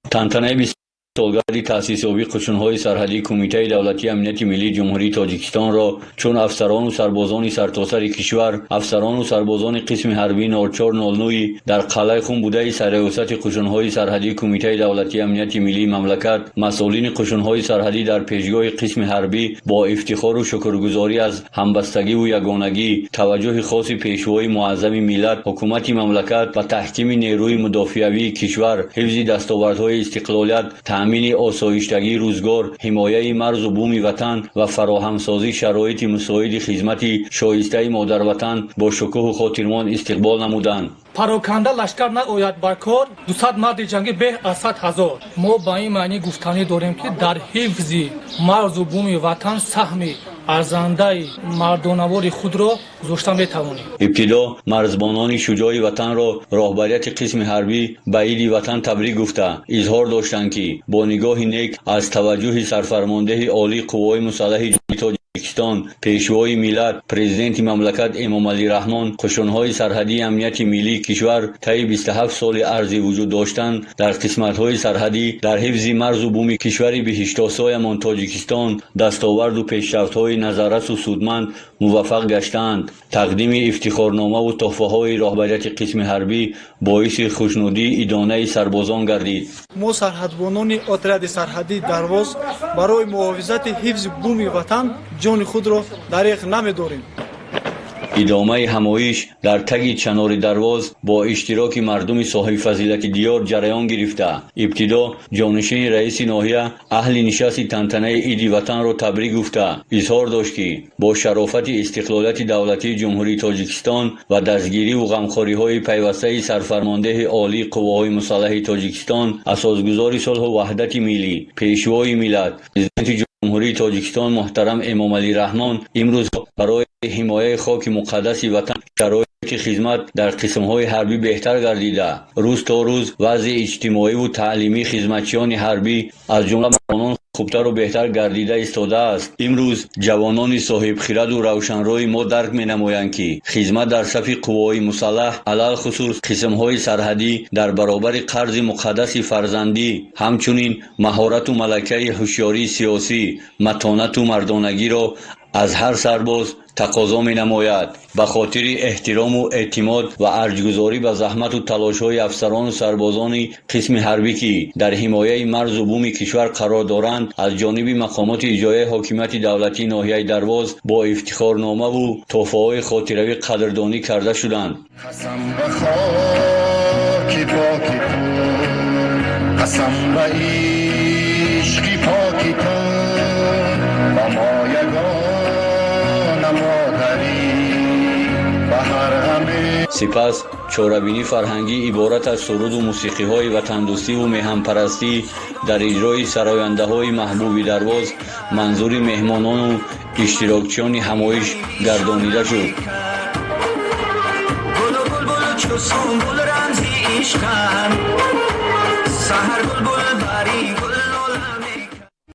Тантанаи 20 солгарди таъсисёбии қушунҳои сарҳадии Кумитаи давлатии амнияти миллии Ҷумҳурии Тоҷикистонро чун афсарону сарбозони сартосари кишвар, афсарону сарбозони қисми ҳарбии 0409 дар Қалъаи Хум будаи сарриёсати қушунҳои сарҳадии Кумитаи давлатии амнияти миллии мамлакат, масъулини қушунҳои сарҳадӣ дар пешгоҳи қисми ҳарбӣ бо ифтихору шукргузорӣ аз ҳамбастагиву ягонагӣ, таваҷҷӯҳи хоси Пешвои муаззами миллат, ҳукумати мамлакат ба таҳкими нерӯи мудофиавии кишвар, ҳифзи дастовардҳои истиқлолият, таъмини осоиштагии рӯзгор, ҳимояи марзу буми ватан ва фароҳамсозии шароити мусоиди хизмати шоистаи модарватан бо шукӯҳу хотирмон истиқбол намуданд. Пароканда лашкар наояд бар кор, 200 марди ҷангӣ беҳ аз 100 000. Мо ба ин маънӣ гуфтанӣ дорем, ки дар ҳифзи марзу буми ватан саҳми арзандаи мардонавори худро гузошта метавонем. Ибтидо марзбонони шуҷои ватанро роҳбарияти қисми ҳарбӣ ба иди ватан табрик гуфта, изҳор доштанд, ки бо нигоҳи нек аз таваҷҷӯҳи сарфармондеҳи олии қувваҳои мусаллаҳи Тоҷикистон, Пешвои миллат, Президенти мамлакат Эмомалӣ Раҳмон қушунҳои сарҳадии амнияти миллии кишвар таи 27 соли арзи вуҷуд доштан дар қисматҳои сарҳадӣ дар ҳифзи марзу буми кишвари биҳиштосоямон Тоҷикистон дастоварду пешрафтҳои назаррасу судманд муваффақ гаштаанд. Тақдими ифтихорномаву тӯҳфаҳои роҳбарияти қисми ҳарбӣ боиси хушнудии идонаи сарбозон гардид. Мо, сарҳадбонони отряди сарҳадии Дарвоз, барои муҳофизати ҳифзи буми ватан ҷони худро дареғ намедорем. Идомаи ҳамоиш дар таги чанори Дарвоз бо иштироки мардуми соҳибфазилати диёр ҷараён гирифта, ибтидо ҷонишини раиси ноҳия аҳли нишасти тантанаи иди ватанро табрик гуфта, изҳор дошт, ки бо шарофати истиқлолияти давлатии Ҷумҳурии Тоҷикистон ва дастгириву ғамхориҳои пайвастаи сарфармондеҳи олии қувваҳои мусаллаҳи Тоҷикистон, асосгузори сулҳу ваҳдати миллӣ, Пешвои миллат, Президенти Ҷумҳурии Тоҷикистон муҳтарам Эмомалӣ Раҳмон имрӯз барои ҳимояи хоки муқаддаси ватан шароити хизмат дар қисмҳои ҳарбӣ беҳтар гардида, рӯз то рӯз вазъи иҷтимоиву таълимии хизматчиёни ҳарбӣ, аз ҷумла мардонон, хубтару беҳтар гардида истодааст. Имрӯз ҷавонони соҳибхираду равшанрӯи мо дарк менамоянд, ки хизмат дар сафи қувваҳои мусаллаҳ, алалхусус қисмҳои сарҳадӣ, дар баробари қарзи муқаддаси фарзандӣ, ҳамчунин маҳорату малакаи ҳушёрии сиёсӣ, матонату мардонагиро аз ҳар сарбоз тақозо менамояд. Ба хотири эҳтирому эътимод ва арҷгузорӣ ба заҳмату талошҳои афсарону сарбозони қисми ҳарбӣ, ки дар ҳимояи марзу буми кишвар қарор доранд, аз ҷониби мақомоти иҷроияи ҳокимияти давлатии ноҳияи Дарвоз бо ифтихорномаву тӯҳфаҳои хотиравӣ қадрдонӣ карда шуданд. Қасам ба хоки поки ту, қасам ба ишқи поки ту, ба мо ягона модарӣ, ба ҳар ғаме. Сипас чорабинӣ фарҳангӣ иборат аз суруду мусиқиҳои ватандӯстиву меҳанпарастӣ дар иҷрои сарояндаҳои маҳбуби Дарвоз манзури меҳмонону иштирокчиёни ҳамоиш гардонида шуд. Гулу булбул чу сунбул рамзи ишқанд, саҳар булбул бари гул нола.